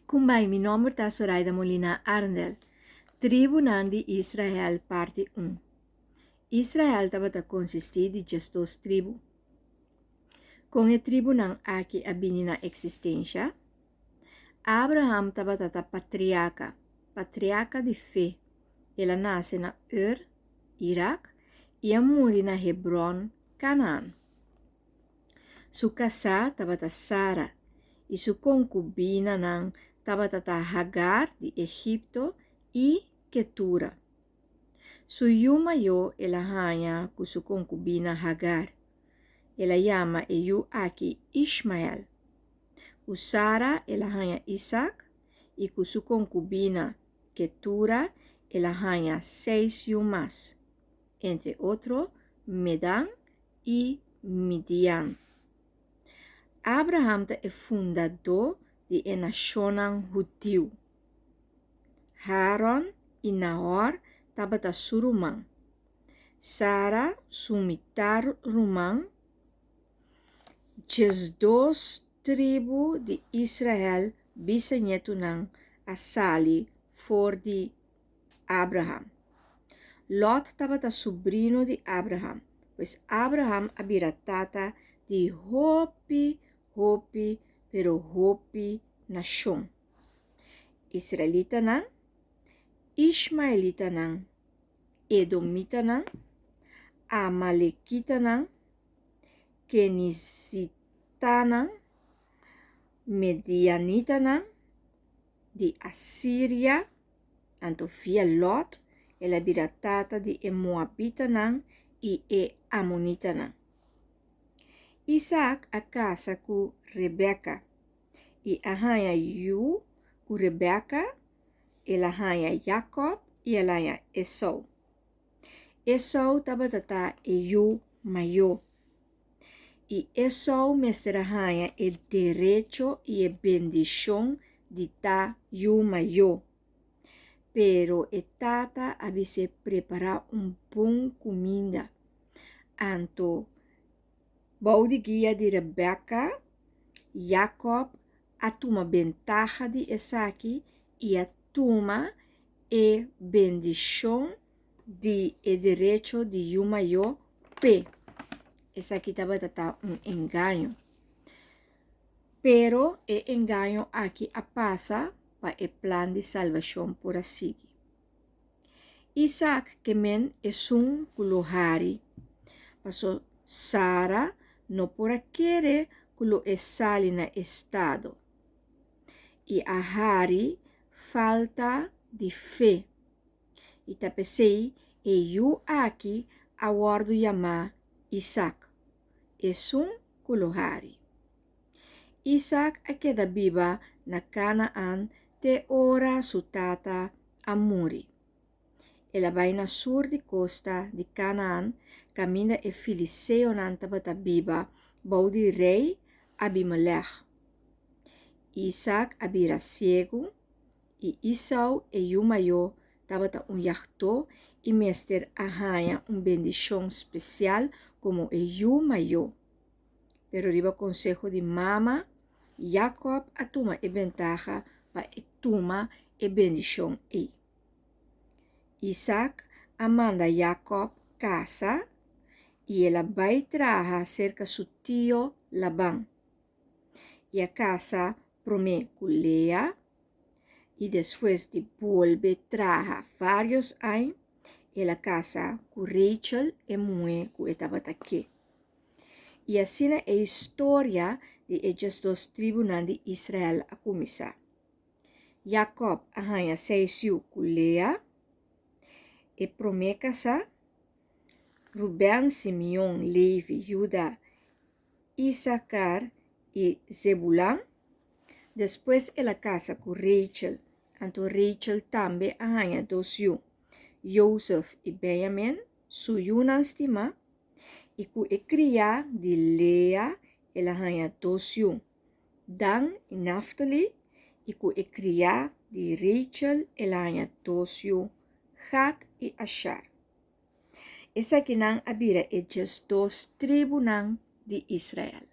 Kumbai, mi nomber ta Soraida Molina Arendel. Tribunan di Israel parti un. Israel tabata konsistí di 12 tribu. Kon e tribunan aki a bini na eksistensha? Abraham tabata ta patriaka, patriaka di fe. El a nase na Ur, Irak, i a muri na Hebron, Kanaan. Su kasá tabata Sara, i su konkubinanan tabata ta Hagar di Egipto i Ketura. Su yu mayó el a haña ku su konkubina Hagar. El a yama e yu aki Ishmael. Ku Sara el a haña Isak, i ku su konkubina Ketura el a haña seis yu mas, entre otro Medan i Midian. Abraham ta e fundadó di e nashonnan hudiu. Haron i Nahor tabata su ruman. Sara su mitar ruman. 12 tribu di Israel bisañetunan a sali for di Abraham. Lot tabata subrino di Abraham, pues Abraham a bira tata di hopi, hopi, pero hopi nashon. Israelitanan, ishmaelitanan, edomitanan, amalekitanan, kenizitanan, medianitanan, di Asiria, anto via Lot el a bira tata di e moabitanan i e amonitanan. Isaak a kasa ku Rebeka i a haña yu ku Rebeka, el a haña Jakòb i el a haña Esou. Esou tabata ta e yu mayó. I Esou mester a haña e derecho i e bendishon di ta yu mayó. Pero e tata a bis'é prepará un bon kuminda. Anto, bou di guia di Rebeka, Jakòb a tuma bentaha di esaki i a tuma e bendishon di e derecho di yu mayó p'e. Esaki tabata ta un engaño. Pero e engaño aki a pasa pa e plan di salbashon por a sigui. Isaac ke men esun ku lo hari, paso Sara no por a kere ku lo e sali na estado i a hari falta di fe. I ta p'esei e yu aki a wòrdu yamá Isak, esun ku lo hari. Isak a keda biba na Kanaan te ora su tata a muri. El a bai na sur di kosta di Kanaan, kaminda e filisteonan tabata biba bou di rei Abimelèk. Isak a bira siegu I Esau, e yu mayó, tabata un yagtó i mester a haña un bendishon spesial komo e yu mayó. Pero riba konseho di mama, Jakòb a tuma e bentaha pa e tuma e bendishon ei. Isak a manda Jakòb kasa i el a bai traha serka su tio Laban. I a kasa promé ku Lea i despues di bolbe traha vários aña, el a kasa ku Rachel, e muhé ku e tabata ke. I asina e historia di e 12 tribunan di Israel a kuminsá. Jakòb a haña seis yu ku Lea, e promé kasá, Ruben, Simeon, Levi, Juda Isakar i Zebulan. Despues el a kasa ku Rachel, anto Rachel tambe a haña dos yu, Josef i Benjamin, su yunan stimá, i ku e kriá di Lea el a haña dos yu, Dan i Naftali, i ku e kriá di Rachel el a haña dos yu, Gad i Ashar. Esakinan a bira e 12 tribunan di Israel.